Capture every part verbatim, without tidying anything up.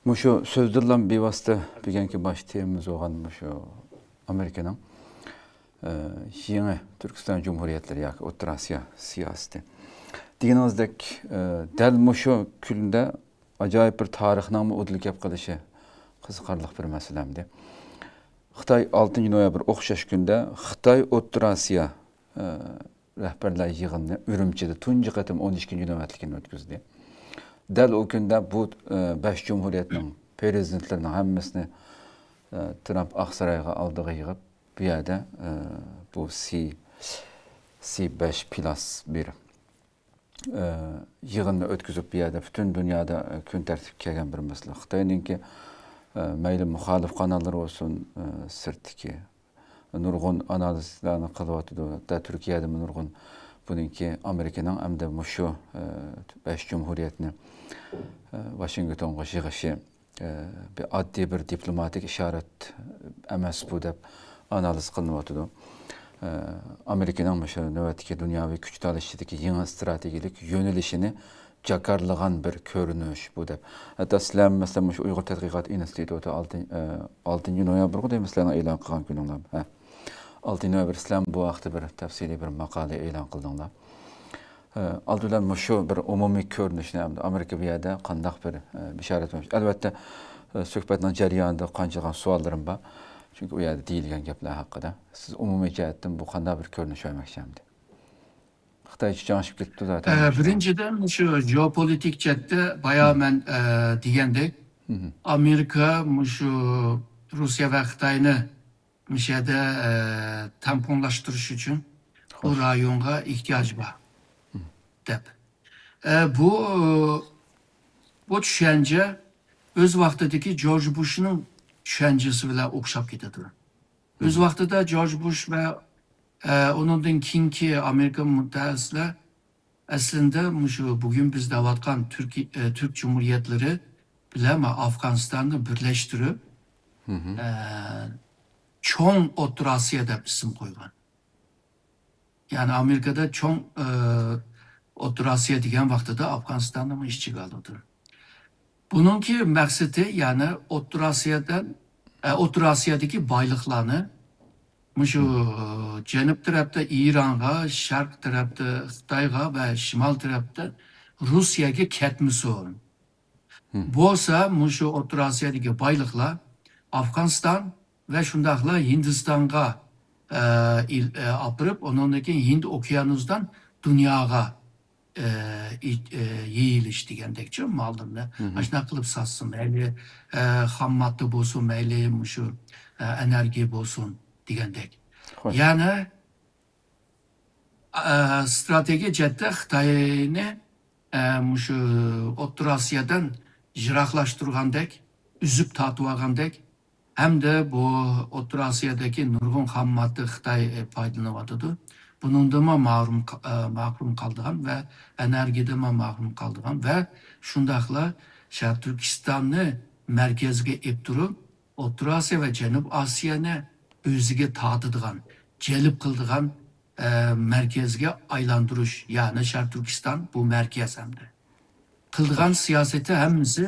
مۇشۇ سۆزدىنلا بىۋاسىتە بۈگۈنكى باش تېمىمىز بولغان مۇشۇ ئامېرىكىنىڭ، ئە، يېڭى تۈركىستان جۇمھۇرىيەتلىرى ياكى ئوتتۇرا ئاسىيا سىياسىتى. دېگىنىڭىزدەك، ئە، دەل مۇشۇ كۈندە ئاجايىپ بىر تارىخنىڭمۇ ئۇدۇل كەپ قېلىشى قىزىقارلىق بىر مەسىلە ئەمدى. خىتاي ئالتىنچى نويابىر ئوخشاش كۈندە خىتاي ئوتتۇرا ئاسىيا، ئە، رەھبەرلەر يىغىنىنى ئۈرۈمچىدە تۇنجى قېتىم ئون ئىككىنچى نۆۋەتلىكىنى ئۆتكۈزدى. دەل ئۇ كۈندە بۇ، ئە، بەش جۇمھۇرىيەتنىڭ پىرېزىدېنتلىرىنىڭ ھەممىسىنى، ئە، ترامپ ئاقسارايغا ئالدىغا يىغىپ، بۇ يەردە، ئە، بۇ سى، سى بەش پىلاس بىر، ئە، يىغىننى ئۆتكۈزۈپ، بۇ يەردە پۈتۈن دۇنيادا، ئە، كۈن تەرتىپكە كەلگەن بىر مەسىلە. خىتاينىڭكى، ئە، مەيلى مۇخالىپ قاناللىرى بولسۇن، ئە، سىرتتىكى، نۇرغۇن ئانالىزلارنى قىلىۋاتىدۇ. ھەتتا تۈركىيەدىمۇ نۇرغۇن بۇنىڭكى ئامېرىكىنىڭ ئەمدى مۇشۇ، ئە، بەش جۇمھۇرىيەتنى، ئە، ۋاشىنگتونغا يىغىشى، ئە، بىر ئاددىي بىر دىپلوماتىك ئىشارەت ئەمەس بۇ دەپ ئانالىز قىلىنىۋاتىدۇ. ئە، ئامېرىكىنىڭ مۇشۇ نۆۋەتتىكى دۇنياۋى كۈچ تالىشىشىدىكى يېڭى ئىستراتېگىيەلىك يۆنىلىشىنى جاكارلىغان بىر كۆرۈنۈش بۇ دەپ. ھەتتا سىلەر، مەسىلەن، مۇشۇ ئۇيغۇر تەتقىقات ئىنستىتۇتى ئالتىنچى، ئە، ئالتىنچى نويابىرغۇ دەيمەن سىلەرنىڭ ئېلان قىلغان كۈنۈڭلار. ھە. ئالتىنچى نويابىر سىلەر بۇ ھەقتە بىر تەپسىلىي بىر ماقالە ئېلان قىلدىڭلار. ئە، ئالدى بىلەن مۇشۇ بىر ئومۇمىي كۆرۈنۈشنى ئەمدى ئامېرىكا بۇ يەردە قانداق بىر، ئە، بېشارەت بەرمەكچى؟ ئەلۋەتتە، ئە، سۆھبەتنىڭ جەريانىدا قانچىلىغان سوئاللىرىم بار. چۈنكى ئۇ يەردە دېيىلگەن گەپلەر ھەققىدە. سىز ئومۇمىي جەھەتتىن بۇ قانداق بىر كۆرۈنۈش بەرمەكچى ئەمدى؟ خىتاي چىچاڭشىپ كېتىپتۇ زاتەن. ئە، بىرىنچىدىن، مۇشۇ جېئوپولىتىك جەھەتتە بايا مەن، ئە، دېگەندەك، ئامېرىكا مۇشۇ روسىيە ۋە خىتاينى مۇشۇ يەردە، ئە، تەڭپۇڭلاشتۇرۇش ئۈچۈن بۇ رايونغا ئېھتىياجى بار دەپ. ئە، بۇ، بۇ چۈشەنچە ئۆز ۋاقتىدىكى جورج بۇشنىڭ چۈشەنچىسى بىلەن ئوخشاپ كېتىدۇ. ئۆز ۋاقتىدا جورج بۇش ۋە، ئە، ئۇنىڭدىن كېيىنكى ئامېرىكا مۇتەخەسسىسلەر ئەسلىندە مۇشۇ بۈگۈن بىز دەۋاتقان تۈركىي-، ئە، تۈرك جۇمھۇرىيەتلىرى بىلەن ئافغانىستاننى بىرلەشتۈرۈپ، ئە، چوڭ ئوتتۇرا ئاسىيا دەپ ئىسىم قويغان. يەنى ئامېرىكىدا چوڭ، ئە، ئوتتۇرا ئاسىيا دېگەن ۋاقتىدا ئافغانىستاننىمۇ ئىچىگە ئالىدۇ. بۇنىڭكى مەقسىتى، يەنى ئوتتۇرا ئاسىيادا، ئە، ئوتتۇرا ئاسىيادىكى بايلىقلارنى مۇشۇ جەنۇب تەرەپتە ئىرانغا، شەرق تەرەپتە خىتايغا ۋە شىمال تەرەپتە روسىيەگە كەتمىسۇن. بولسا مۇشۇ ئوتتۇرا ئاسىيادىكى بايلىقلار ئافغانىستان ۋە شۇنداقلا ھىندىستانغا، ئە، ئېل-، ئە، ئاپىرىپ، ئۇنىڭدىن كېيىن ھىند ئوكيانۇسىدىن دۇنياغا، ئە، ئى-، ئە، يېيىلىش دېگەندەكچۇ، ماللىرىنى ئاشۇنداق قىلىپ ساتسۇن. مەيلى، ئە، خام ماددا بولسۇن، مەيلى مۇشۇ، ئە، ئېنېرگىيە بولسۇن دېگەندەك. خوش. يەنى ئە، ئىستراتېگىيە جەھەتتە خىتاينى، ئە، مۇشۇ ئوتتۇرا ئاسىيادىن يىراقلاشتۇرغاندەك، ئۈزۈپ تارتىۋالغاندەك، ھەمدە بۇ ئوتتۇرا ئاسىيادىكى نۇرغۇن خام ماددا خىتاي، ئە، پايدىلىنىۋاتىدۇ. بۇنىڭدىنمۇ مەھرۇم قا-، ئە، مەھرۇم قالىدىغان ۋە ئېنېرگىيەدىنمۇ مەھرۇم قالىدىغان ۋە شۇنداقلا شەرقىي تۈركىستاننى مەركەزگە ئېلىپ تۇرۇپ، ئوتتۇرا ئاسىيا ۋە جەنۇب ئاسىيانى ئۆزىگە تارتىدىغان، جەلپ قىلىدىغان، ئە، مەركەزگە ئايلاندۇرۇش، يەنى شەرقىي تۈركىستان بۇ مەركەز ئەمدى. قىلىدىغان سىياسىتى ھەممىسى،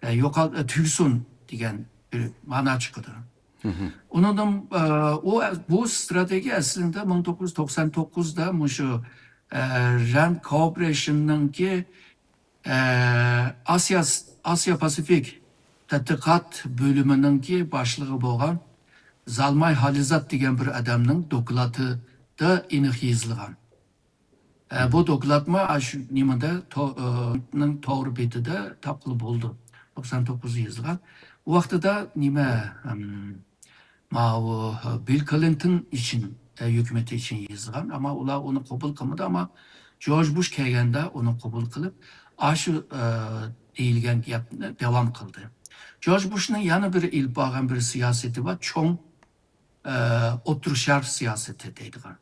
ئە، يوقال-، ئە، تۈگىسۇن دېگەن بىر مانا چىقىدۇ. ئۇنىڭدىن، ئە، ئۇ، بۇ ئىستراتېگىيە ئەسلىدە مىڭ توققۇز يۈز توقسان توققۇزدا مۇشۇ، ئە، راند كورپورېيشننىڭكى ئە، ئاسىيا، ئاسىيا پاسىفىك تەتقىقات بۆلۈمىنىڭكى باشلىقى بولغان زالماي خالىزات دېگەن بىر ئادەمنىڭ دوكلاتىدا ئېنىق يېزىلغان. ئە، بۇ دوكلاتمۇ ئاشۇ نېمىدە، تو-، ئە، نىڭ تور بېتىدە تاپقىلى بولىدۇ. توقسان توققۇزدا يېزىلغان. ئۇ ۋاقتىدا نېمە، ئەم، ماۋۇ بىل كلىنتون ئۈچۈن، ئە، ھۆكۈمىتى ئۈچۈن يېزىلغان، ئەمما ئۇلار ئۇنى قوبۇل قىلمىدى، ئەمما جورج بۇش كەلگەندە ئۇنى قوبۇل قىلىپ، ئاشۇ، ئە، دېيىلگەن گەپنى داۋام قىلدى. جورج بۇشنىڭ يەنە بىر ئېلىپ بارغان بىر سىياسىتى بار، چوڭ، ئە، ئوتتۇرا شەرق سىياسىتى دەيدىغان.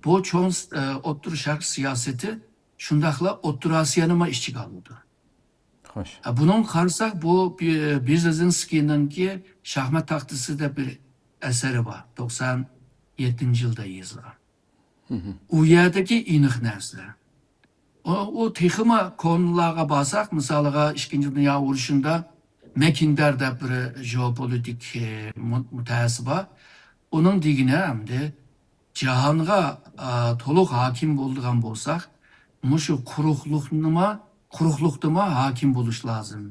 بۇ چوڭ، ئە، ئوتتۇرا شەرق سىياسىتى شۇنداقلا ئوتتۇرا ئاسىيانىمۇ ئىچىگە ئالىدۇ. خوش. ئە، بۇنىڭغا قارىساق، بۇ بې-، بېرېزىنسكىينىڭكى شاھمات تاختىسى دەپ بىر ئەسىرى بار، توقسان يەتتىنچى يىلدا يېزىلغان. ئۇ يەردىكى ئېنىق نەرسىلەر. ئۇ، ئۇ تېخىمۇ كونىلارغا بارساق، مىسالىغا، ئىككىنچى دۇنيا ئۇرۇشىدا، مەكىندەر دەپ بىر ژېئوپولىتىك، ئە، مۇ-، مۇتەخەسسىس بار. ئۇنىڭ دېگىنى ئەمدى جاھانغا، ئە، تولۇق ھاكىم بولىدىغان بولساق، مۇشۇ قۇرۇقلۇقنىما، قۇرۇقلۇقتىما ھاكىم بولۇش لازىم.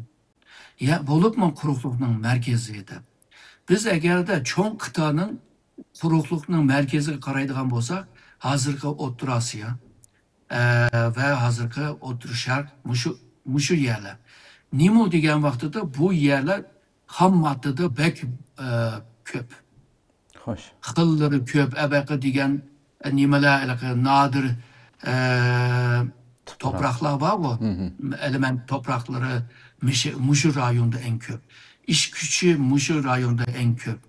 يا، بولۇپمۇ قۇرۇقلۇقنىڭ مەركىزى دەپ. بىز ئەگەردە چوڭ قىتانىڭ قۇرۇقلۇقنىڭ مەركىزىگە قارايدىغان بولساق، ھازىرقى ئوتتۇرا ئاسىيا، ئە، ۋە ھازىرقى ئوتتۇرا شەرق مۇشۇ، مۇشۇ يەرلەر. نېمە دېگەن ۋاقتىدا بۇ يەرلەر خام ماددىدا بەك، ئە، كۆپ. خوش. خىللىرى كۆپ، ئەبەقە دېگەن، ئە، نېمىلەر، ھېلىقى نادىر، ئە، توپراقلار بارغۇ، ئېلېمېنت توپراقلىرى مۇشۇ، مۇشۇ رايوندا ئەڭ كۆپ. ئىش كۈچى مۇشۇ رايوندا ئەڭ كۆپ.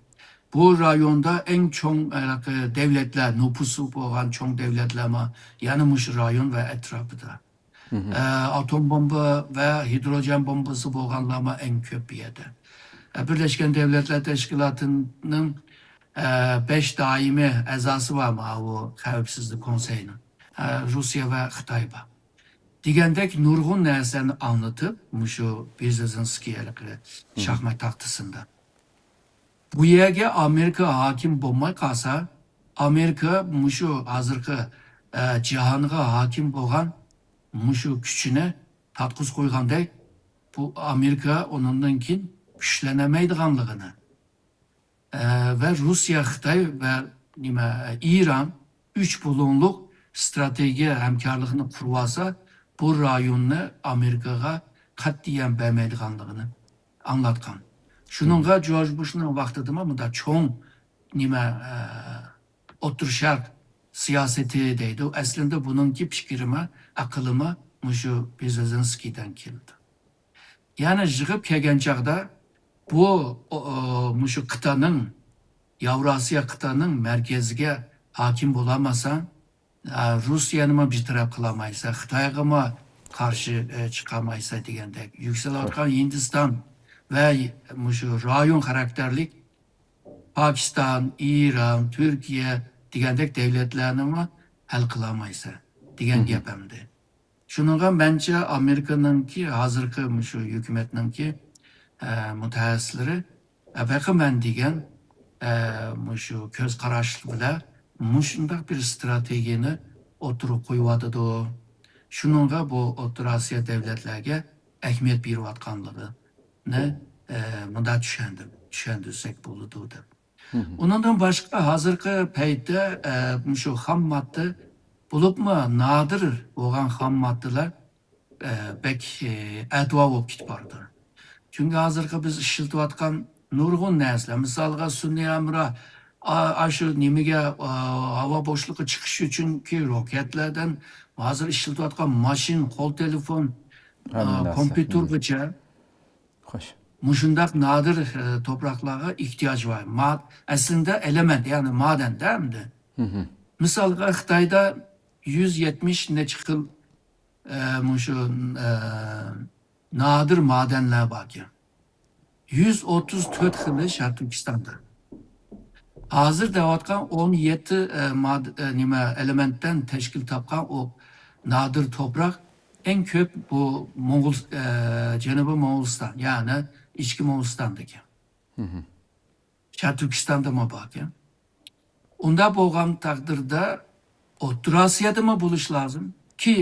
بۇ رايوندا ئەڭ چوڭ، ھېلىقى دەۋلەتلەر، نوپۇسى بولغان چوڭ دەۋلەتلەرمۇ يەنە مۇشۇ رايون ۋە ئەتراپىدا. ئە، ئاتوم بومبا ۋە ھىدروجېن بومبىسى بولغانلارمۇ ئەڭ كۆپ بۇ يەردە. ئە، بىرلەشكەن دەۋلەتلەر تەشكىلاتىنىڭ، ئە، بەش دائىمىي ئەزاسى بار ماۋۇ خەۋپسىزلىك كونسېيىنىڭ. ئە، روسىيە ۋە خىتاي بار. دېگەندەك نۇرغۇن نەرسىلەرنى ئاڭلىتىپ، مۇشۇ بېرېزىنسكىي ھېلىقى شاھمات تاختىسىندا. بۇ يەرگە ئامېرىكا ھاكىم بولماي قالسا، ئامېرىكا مۇشۇ ھازىرقى، ئە، جاھانغا ھاكىم بولغان مۇشۇ كۈچىنى تارتقۇزۇپ قويغاندەك، بۇ ئامېرىكا ئۇنىڭدىن كېيىن كۈچلىنەلمەيدىغانلىقىنى، ئە، ۋە روسىيە، خىتاي ۋە نېمە، ئىران ئۈچ بۇلۇڭلۇق ئىستراتېگىيە ھەمكارلىقىنى قۇرۇۋالسا، بۇ رايوننى ئامېرىكىغا قەتئىيەن بەرمەيدىغانلىقىنى ئاڭلاتقان. شۇنىڭغا جورج بۇشنىڭ ۋاقتىدىمۇ مۇنداق چوڭ نېمە، ئە، ئوتتۇرا شەرق سىياسىتى دەيدۇ. ئەسلىندە بۇنىڭكى پىكرىمۇ، ئەقلىمۇ مۇشۇ بېرېزىنسكىيدىن كېلىدۇ. يەنى يىغىپ كەلگەن چاغدا بۇ، ئو، ئو، مۇشۇ قىتانىڭ، ياۋراسىيا قىتانىڭ مەركىزىگە ھاكىم بولالماساڭ، ئا، روسىيەنىمۇ بىر تەرەپ قىلالمايسەن، خىتايغىمۇ قارشى، ئە، چىقالمايسەن دېگەندەك. يۈكسىلىۋاتقان ھىندىستان ۋە مۇشۇ رايون خاراكتېرلىك پاكىستان، ئىران، تۈركىيە دېگەندەك دەۋلەتلەرنىمۇ ھەل قىلالمايسەن دېگەن گەپ ئەمدى. شۇنىڭغا مەنچە ئامېرىكىنىڭكى ھازىرقى مۇشۇ ھۆكۈمەتنىڭكى، ئە، مۇتەخەسسىسلىرى، ئە، بېقىمەن دېگەن، ئە، مۇشۇ كۆز قاراش بىلەن مۇشۇنداق بىر ئىستراتېگىيەنى ئوتتۇرىغا قويۇۋاتىدۇ. شۇنىڭغا بۇ ئوتتۇرا ئاسىيا دەۋلەتلەرگە ئەھمىيەت بېرىۋاتقانلىقىنى، ئە، مۇنداق چۈشەندۈر-، چۈشەندۈرسەك بولىدۇ دەپ. ئۇنىڭدىن باشقا، ھازىرقى پەيتتە، ئە، مۇشۇ خام ماددا، بولۇپمۇ نادىر بولغان خام ماددىلار، ئە، بەك، ئە، ئەتىۋار بولۇپ كېتىپ بارىدۇ. چۈنكى ھازىرقى بىز ئىشلىتىۋاتقان نۇرغۇن نەرسىلەر، مىسالغا، سۈنئىي ھەمراھ، ئا-، ئاشۇ نېمىگە، ئا، ھاۋا بوشلۇقىغا چىقىش ئۈچۈنكى روكەتلەردىن ھازىر ئىشلىتىۋاتقان ماشىنا، قول تېلېفون، ئا، كومپيۇتېرغىچە. خوش. مۇشۇنداق نادىر، ئە، توپراقلارغا ئېھتىياج بار. ما-، ئەسلىندە ئېلېمېنت، يەنى مادەندە ئەمدى. مىسالغا، خىتايدا يۈز يەتمىش نەچچە خىل، ئە، مۇشۇ، ئە، نادىر مادەنلەر باركەن. يۈز ئوتتۇز تۆت خىلى شەرقىي تۈركىستاندا. ھازىر دەۋاتقان ئون يەتتە، ئە، ماد-، ئە، نېمە، ئېلېمېنتتىن تەشكىل تاپقان ئۇ نادىر توپراق ئەڭ كۆپ بۇ موڭغۇل-، ئە، جەنۇبىي موڭغۇلىستان، يەنى ئىچكى موڭغۇلىستاندىكى. شەرقىي تۈركىستاندىمۇ باركەن. ئۇنداق بولغان تەقدىردە ئوتتۇرا ئاسىيادىمۇ بولۇش لازىم. كى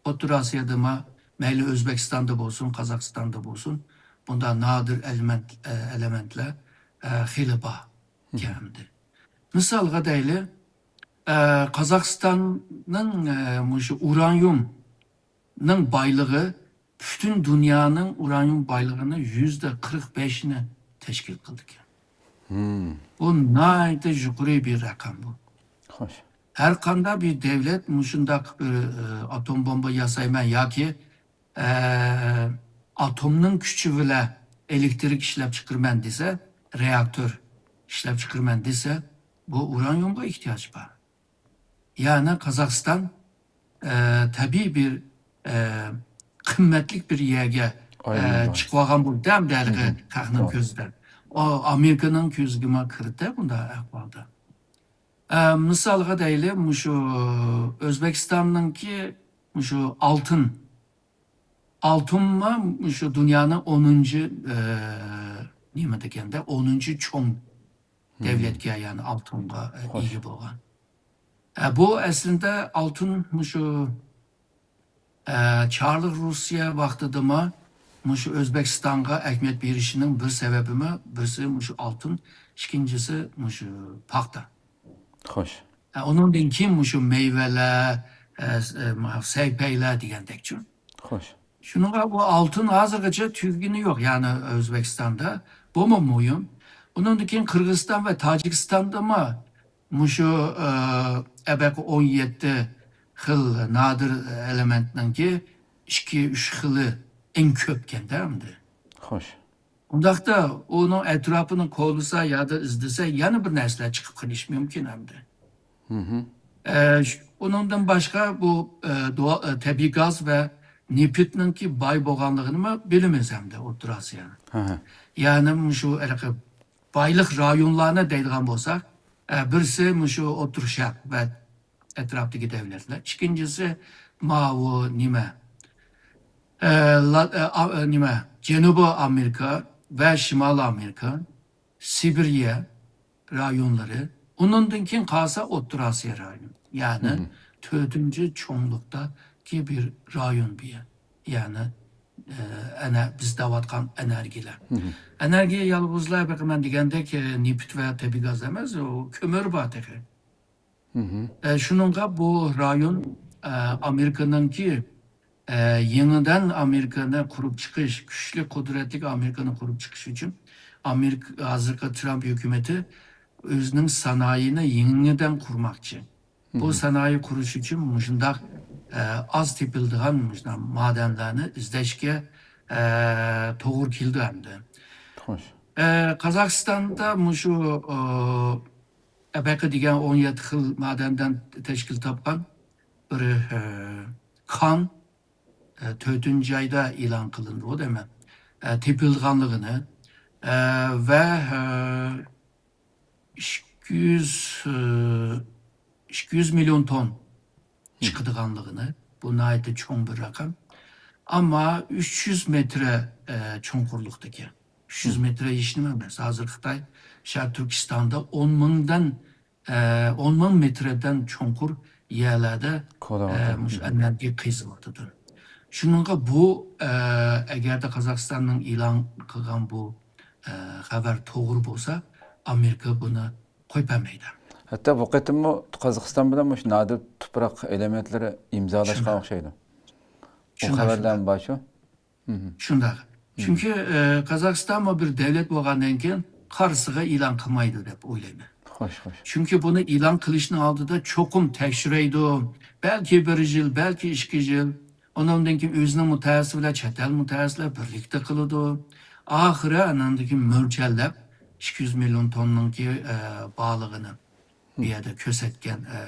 ئوتتۇرا ئاسىيادىمۇ مەيلى ئۆزبېكىستاندا بولسۇن، قازاقىستاندا بولسۇن، بۇنداق نادىر ئەلمەنت-، ئە، ئېلېمېنتلەر، ئە، خېلى بار ئىكەن ئەمدى. مىسالغا دەيلى، ئە، قازاقىستاننىڭ، ئە، مۇشۇ ئۇرانىيۇمنىڭ بايلىقى پۈتۈن دۇنيانىڭ ئۇرانىيۇم بايلىقىنىڭ يۈزدە قىرىق بەشىنى تەشكىل قىلىدىكەن. بۇ ناھايىتى يۇقىرى بىر رەقەم بۇ. خوش. ھەر قانداق بىر دەۋلەت مۇشۇنداق بىر، ئە، ئاتوم بومبا ياسايمەن ياكى، ئە، ئاتومنىڭ كۈچى بىلەن ئېلېكتىرىك ئىشلەپ چىقىرىمەن دېسە، رېئاكتور ئىشلەپ چىقىرىمەن دېسە، بۇ ئۇرانىيۇمغا ئېھتىياج بار. يەنى قازاقىستان، ئە، تەبىئىي بىر، ئە، قىممەتلىك بىر يەرگە، ئە، چىقىۋالغان بولدى ھەمدە ھېلىقى خەقنىڭ كۆزىدە. ئۇ ئامېرىكىنىڭ كۆزىگىمۇ كىردى بۇنداق ئەھۋالدا. ئە، مىسالغا دەيلى، مۇشۇ ئۆزبېكىستاننىڭكى مۇشۇ ئالتۇن، ئالتۇنمۇ شۇ دۇنيانىڭ ئونىنچى، ئە، نېمە دېگەندە، ئونىنچى چوڭ دۆلەتكە، يەنى ئالتۇنغا، ئە، خوش. ئىگە بولغان. ئە، بۇ ئەسلىدە ئالتۇن مۇشۇ، ئە، چارلىق روسىيە ۋاقتىدىمۇ مۇشۇ ئۆزبېكىستانغا ئەھمىيەت بېرىشىنىڭ بىر سەۋەبىمۇ بىرسى مۇشۇ ئالتۇن، ئىككىنچىسى مۇشۇ پاختا. خوش. ئە، ئۇنىڭدىن كېيىن مۇشۇ مېۋىلەر، ئە، س-، ئە، ما-، سەيپەيلەر دېگەندەكچۇ. خوش. شۇنىڭغا بۇ ئالتۇن ھازىرغىچە تۈگىگىنى يوق، يەنى ئۆزبېكىستاندا. بۇمۇ مۇھىم. ئۇنىڭدىن كېيىن قىرغىزىستان ۋە تاجىكىستاندىمۇ مۇشۇ، ئە، ئەبەقى ئون يەتتە خىل نادىر ئېلېمېنتنىڭكى ئىككى، ئۈچ خىلى ئەڭ كۆپكەندە ئەمدى. خوش. ئۇنداقتا ئۇنىڭ ئەتراپىنى كولىسا يادا ئىزدىسە، يەنە بىر نەرسىلەر چىقىپ قېلىشى مۇمكىن ئەمدى. مھم. ئە، ش-، ئۇنىڭدىن باشقا بۇ، ئە، دو-، ئە، تەبىئىي گاز ۋە نېفىتنىڭكى باي بولغانلىقىنىمۇ بىلىمىز ئەمدى ئوتتۇرا ئاسىيانىڭ. ھە، ھە. يەنى مۇشۇ ھېلىقى بايلىق رايونلارنى دەيدىغان بولساق، ئە، بىرسى مۇشۇ ئوتتۇرا شەرق ۋە ئەتراپتىكى دۆلەتلەر. ئىككىنچىسى ماۋۇ نېمە؟ ئە، لا-، ئە، ئا-، ئە، نېمە؟ جەنۇبىي ئامېرىكا ۋە شىمالىي ئامېرىكا، سىبىرىيە رايونلىرى. ئۇنىڭدىن كېيىن قالسا ئوتتۇرا ئاسىيا رايونى. يەنى مھم. تۆتىنچى چوڭلۇقتىكى بىر رايون بۇ يەر. يەنى، ئە، ئەنە بىز دەۋاتقان ئېنېرگىيەلەر. مھم. ئېنېرگىيە يالغۇزلا بېقىمەن دېگەندەك، ئە، نېفىت ۋە تەبىئىي گاز ئەمەس، ئۇ كۆمۈر بار تېخى. مھم. ئە، شۇنىڭغا بۇ رايون، ئە، ئامېرىكىنىڭكى، ئە، يېڭىدىن ئامېرىكىنى قۇرۇپ چىقىش، كۈچلۈك، قۇدرەتلىك ئامېرىكىنى قۇرۇپ چىقىش ئۈچۈن ئامېرىكا ھازىرقى ترامپ ھۆكۈمىتى ئۆزىنىڭ سانائىيىنى يېڭىدىن قۇرماقچى. بۇ مھم. سانائىي قۇرۇش ئۈچۈن مۇشۇنداق، ئە، ئاز تېپىلىدىغان مۇشۇنداق مادەنلەرنى ئىزدەشكە، ئە، توغرا كېلىدۇ ئەمدى. خوش. ئە، قازاقىستاندا مۇشۇ، ئە، ئەبەقە دېگەن ئون يەتتە خىل مادەندىن تەشكىل تاپقان بىر، ئە، كان، ئە، تۆتىنچى ئايدا ئېلان قىلىندى دەيمەن. ئە، تېپىلغانلىقىنى، ئە، ۋە، ئە، ئىككى يۈز، ئە، ئىككى يۈز مىليون تون چىقىدىغانلىقىنى، بۇ ناھايىتى چوڭ بىر رەقەم. ئەمما ئۈچ يۈز مېتىر، ئە، چوڭقۇرلۇقتىكى. ئۈچ يۈز مېتىر ھېچنېمە ئەمەس. ھازىر خىتاي شەرقىي تۈركىستاندا ئون مىڭدىن، ئە، ئون مىڭ مېتىردىن چوڭقۇر يەرلەردە، ئە، مۇشۇ ئېنېرگىيە قېزىۋاتىدۇ. شۇنىڭغا بۇ، ئە، ئەگەردە قازاقىستاننىڭ ئېلان قىلغان بۇ، ئە، خەۋەر توغرا بولسا، ئامېرىكا بۇنى قويۇپ بەرمەيدۇ. ھەتتا بۇ قېتىممۇ قازاقىستان بىلەن مۇشۇ نادىر تۇپراق ئېلېمېنتلىرى ئىمزالاشقان ئوخشايدۇ. ئۇ خەۋەرلەرمۇ بار شۇ؟ مھم. شۇنداق. مھم. چۈنكى، ئە، قازاقىستانمۇ بىر دۆلەت بولغاندىن كېيىن قارىسىغا ئېلان قىلمايدۇ دەپ ئويلايمەن. خوش، خوش. چۈنكى بۇنى ئېلان قىلىشنىڭ ئالدىدا چوقۇم تەكشۈرەيدۇ. بەلكى بىر يىل، بەلكى ئىككى يىل. ئۇنىڭدىن كېيىن ئۆزىنىڭ مۇتەخەسسىسى بىلەن چەت ئەل مۇتەخەسسىسلەر بىرلىكتە قىلىدۇ. ئاخىرى ئانىڭدىن كېيىن مۆلچەرلەپ ئىككى يۈز مىليون توننىڭكى، ئە، بارلىقىنى بۇ يەردە كۆرسەتكەن، ئە،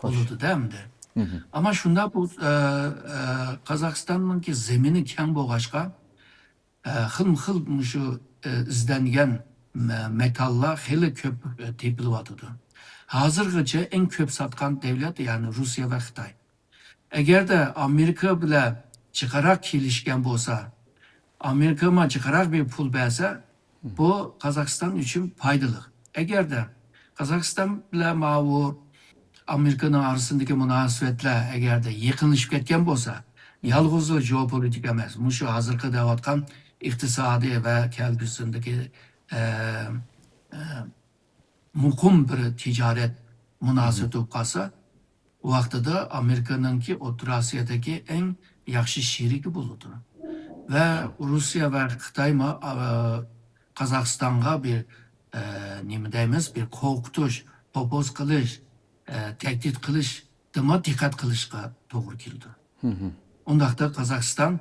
بولىدۇ-دە ئەمدى. مھم. ئەمما شۇنداق بۇ، ئە، ئە، قازاقىستاننىڭكى زېمىنى كەڭ بولغاچقا، ئە، خىلمۇ خىل مۇشۇ، ئە، ئىزدەنگەن مە-، مېتاللار خېلى كۆپ، ئە، تېپىلىۋاتىدۇ. ھازىرغىچە ئەڭ كۆپ ساتقان دۆلەت، يەنى روسىيە ۋە خىتاي. ئەگەردە ئامېرىكا بىلەن جىقراق كېلىشكەن بولسا، ئامېرىكا ماڭا جىقراق بىر پۇل بەرسە، بۇ قازاقىستان ئۈچۈن پايدىلىق. ئەگەردە قازاقىستان بىلەن ماۋۇ ئامېرىكىنىڭ ئارىسىندىكى مۇناسىۋەتلەر ئەگەردە يېقىنلىشىپ كەتكەن بولسا، يالغۇزلا جېئوپولىتىكا ئەمەس، مۇشۇ ھازىرقى دەۋاتقان ئىقتىسادىي ۋە كەلگۈسىدىكى، ئە، ئە، مۇقىم بىر تىجارەت مۇناسىۋىتى بولۇپ قالسا، ۋاقتىدا ئامېرىكىنىڭكى ئوتتۇرا ئاسىيادىكى ئەڭ ياخشى شېرىكى بولىدۇ. ۋە روسىيە ۋە خىتايمۇ، ئا، قازاقىستانغا بىر، ئە، نېمە دەيمىز، بىر قورقۇتۇش، توپۇز قىلىش، ئە، تەھدىت قىلىشتىمۇ دىققەت قىلىشقا توغرا كېلىدۇ. ئۇنداقتا قازاقىستان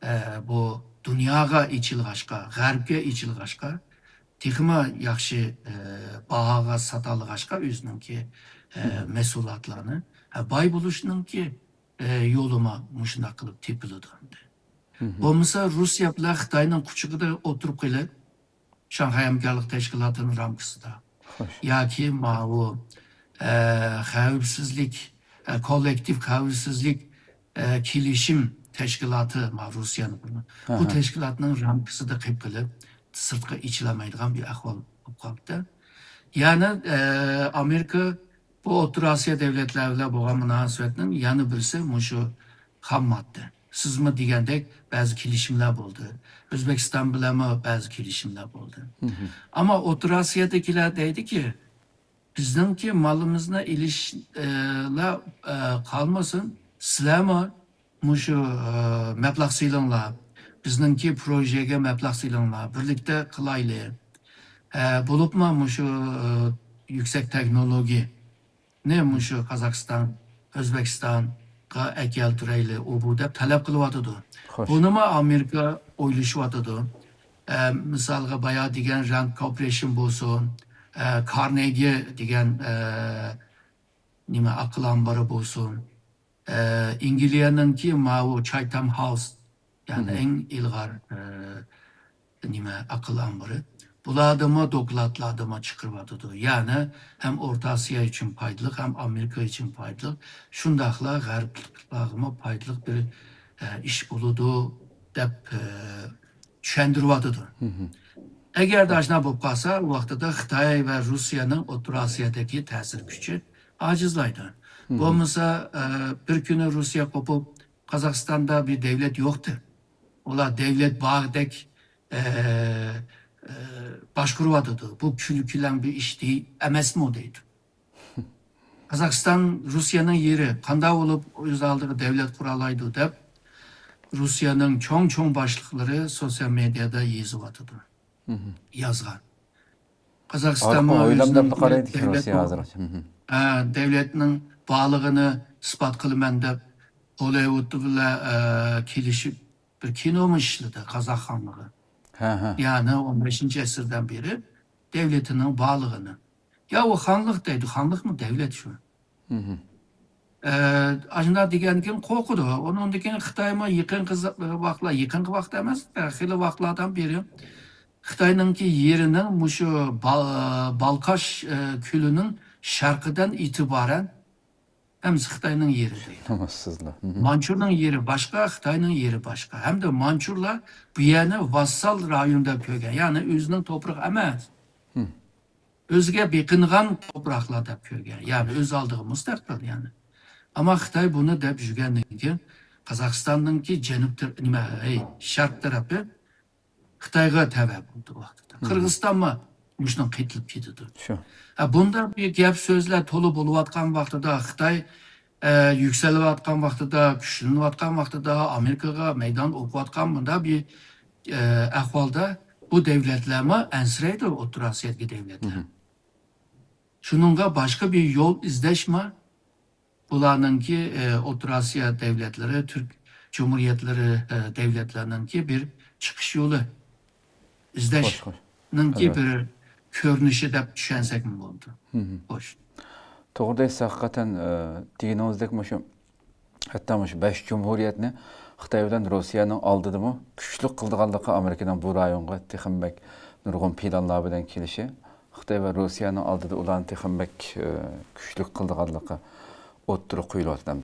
ئە، بۇ دۇنياغا ئېچىلغاچقا، غەربكە ئېچىلغاچقا، تېخىمۇ ياخشى، ئە، باھاغا ساتالىغاچقا ئۆزىنىڭكى، ئە، مەھسۇلاتلارنى، ئە، باي بولۇشنىڭكى، ئە، يولىمۇ مۇشۇنداق قىلىپ تېپىلىدۇ ئەمدى. بولمىسا روسىيە بىلەن خىتاينىڭ قۇچىقىدا ئولتۇرۇپ قېلىپ، شاڭخەي ھەمكارلىق تەشكىلاتىنىڭ رامكىسىدا. خوش. ياكى ماۋۇ، ئە، خەۋپسىزلىك، ئە، كوللېكتىپ خەۋپسىزلىك، ئە، كېلىشىم، تەشكىلاتى، ما، روسىيەنى قۇرغان. بۇ تەشكىلاتنىڭ رامكىسىدا قېلىپ قېلىپ، سىرتقا ئېچىلالمايدىغان بىر ئەھۋال بولۇپ قاپتۇ. يەنى، ئە، ئامېرىكا بۇ ئوتتۇرا ئاسىيا دۆلەتلەر بىلەن بولغان مۇناسىۋەتنىڭ يەنە بىرسى مۇشۇ خام ماددا. سىزمۇ دېگەندەك بەزى كېلىشىملەر بولدى. ئۆزبېكىستان بىلەنمۇ بەزى كېلىشىملەر بولدى. ئەمما ئوتتۇرا ئاسىيادىكىلەر دەيدىكى، بىزنىڭكى مالىمىزنى ئېلىشلا، ئە، قالمىسۇن، سىلەرمۇ مۇشۇ، ئە، مەبلەغ سېلىڭلار، بىزنىڭكى پروژېگە مەبلەغ سېلىڭلار، بىرلىكتە قىلايلى. ئە، بولۇپمۇ مۇشۇ، ئە، يۈكسەك تېخنولوگىيىنى مۇشۇ قازاقىستان، ئۆزبېكىستانغا ئەكەلتۈرەيلى، ئۇ بۇ دەپ تەلەپ قىلىۋاتىدۇ. خوش. بۇنىمۇ ئامېرىكا ئويلىشىۋاتىدۇ. ئە، مىسالغا بايا دېگەن راند كورپورېيشن بولسۇن، ئە، كارنېگى دېگەن، ئە، نېمە، ئاقىل ئامبىرى بولسۇن، ئە، ئەنگلىيەنىڭكى ماۋۇ چايتام ھاوس، يەنى ئەڭ ئىلغار، ئە، نېمە، ئاقىل ئامبىرى. بۇلاردىمۇ دوكلاتلاردىمۇ چىقىرىۋاتىدۇ. يەنى ھەم ئورتا ئاسىيا ئۈچۈن پايدىلىق، ھەم ئامېرىكا ئۈچۈن پايدىلىق، شۇنداقلا غەربلىكلارغىمۇ پايدىلىق بىر، ئە، ئىش بولىدۇ دەپ، ئە، چۈشەندۈرۈۋاتىدۇ. ئەگەردە ئاشۇنداق بولۇپ قالسا، ئۇ ۋاقتىدا خىتاي ۋە روسىيەنىڭ ئوتتۇرا ئاسىيادىكى تەسىر كۈچى ئاجىزلايدۇ. بولمىسا، ئە، بىر كۈنى روسىيە قوپۇپ، قازاقىستاندا بىر دەۋلەت يوقتى. ئۇلار دەۋلەت باردەك، ئە، ئە، باشقۇرۇۋاتىدۇ. بۇ كۈلكىلەڭ بىر ئىش دېي-، ئەمەسمۇ دەيدۇ. قازاقىستان روسىيەنىڭ يېرى، قانداق بولۇپ ئۆز ئالدىغا دەۋلەت قۇرالايدۇ دەپ، روسىيەنىڭ چوڭ-چوڭ باشلىقلىرى سوتسىيال مېدىيادا يېزىۋاتىدۇ. يازغان. قازاقىستانمۇ ئارقا ئويلام دەپلا ئۆزىنىڭكى قارايدىكەن دەۋلەت روسىيە بو-، ھازىر. ھە، دەۋلەتنىڭ بارلىقىنى ئىسپات قىلىمەن دەپ، بولىۋۇد بىلەن، ئە، كېلىشىپ بىر كىنومۇ ئىشلىدى، قازاق خانلىقى. ھە، ھە. يەنى ئون بەشىنچى ئەسىردىن بېرى دەۋلىتىنىڭ بارلىقىنى. يا ئۇ خانلىق دەيدۇ، خانلىقمۇ دەۋلەت شۇ. ئە، ئاشۇنداق دېگەندىن كېيىن قورقىدۇ. ئۇنىڭدىن كېيىن خىتايمۇ يېقىنقى ز-، ۋاقىتلار، يېقىنقى ۋاقىت ئەمەس، خېلى ۋاقىتلاردىن بېرى خىتاينىڭكى يېرىنىڭ مۇشۇ با-، بالقاش، ئە، كۆلىنىڭ شەرقىدىن ئېتىبارەن ھەممىسى خىتاينىڭ يېرى دەيدۇ. نامۇسسىزلار. مانچۇنىڭ يېرى باشقا، خىتاينىڭ يېرى باشقا. ھەمدە مانچۇلار بۇ يەرنى ۋاسسال رايون دەپ كۆرگەن، يەنى ئۆزىنىڭ توپرىقى ئەمەس. ئۆزىگە بېقىنغان توپراقلار دەپ كۆرگەن، يەنى ئۆز ئالدىغا مۇستەقىل، يەنى. ئەمما خىتاي بۇنى دەپ يۈرگەندىن كېيىن، قازاقىستاننىڭكى جەنۇب تەر-، نېمە، ئەي، شەرق تەرىپى خىتايغا تەۋە بولدى ئۇ ۋاقىتتا. قىرغىزىستانمۇ مۇشۇنىڭ قېتىلىپ كېتىدۇ. شۇ. ھە، بۇنداق بىر گەپ سۆزلەر تولا بولۇۋاتقان ۋاقتىدا خىتاي، ئە، يۈكسىلىۋاتقان ۋاقتىدا، كۈچلىنىۋاتقان ۋاقتىدا، ئامېرىكىغا مەيدان ئوقۇۋاتقان بۇنداق بىر، ئە، ئەھۋالدا بۇ دەۋلەتلەرمۇ ئەنسىرەيدۇ، ئوتتۇرا ئاسىيادىكى دەۋلەتلەر. شۇنىڭغا باشقا بىر يول ئىزدەشمۇ، بۇلارنىڭكى، ئە، ئوتتۇرا ئاسىيا دەۋلەتلىرى، تۈرك جۇمھۇرىيەتلىرى، ئە، دەۋلەتلەرنىڭكى بىر چىقىش يولى ئىزدەش. خوش، خوش. نىڭكى بىر كۆرۈنۈشى دەپ چۈشەنسەكمۇ بولىدۇ. خوش. توغرا دەيسىز، ھەقىقەتەن، ئە، دېگىنىڭىزدەك مۇشۇ، ھەتتا مۇشۇ بەش جۇمھۇرىيەتنى خىتاي بىلەن روسىيەنىڭ ئالدىدىمۇ كۈچلۈك قىلىدىغانلىقى، ئامېرىكىنىڭ بۇ رايونغا تېخىمۇ بەك نۇرغۇن پىلانلار بىلەن كېلىشى، خىتاي ۋە روسىيەنىڭ ئالدىدا ئۇلارنى تېخىمۇ بەك، ئە، كۈچلۈك قىلىدىغانلىقى ئوتتۇرىغا قويۇلۇۋاتىدۇ.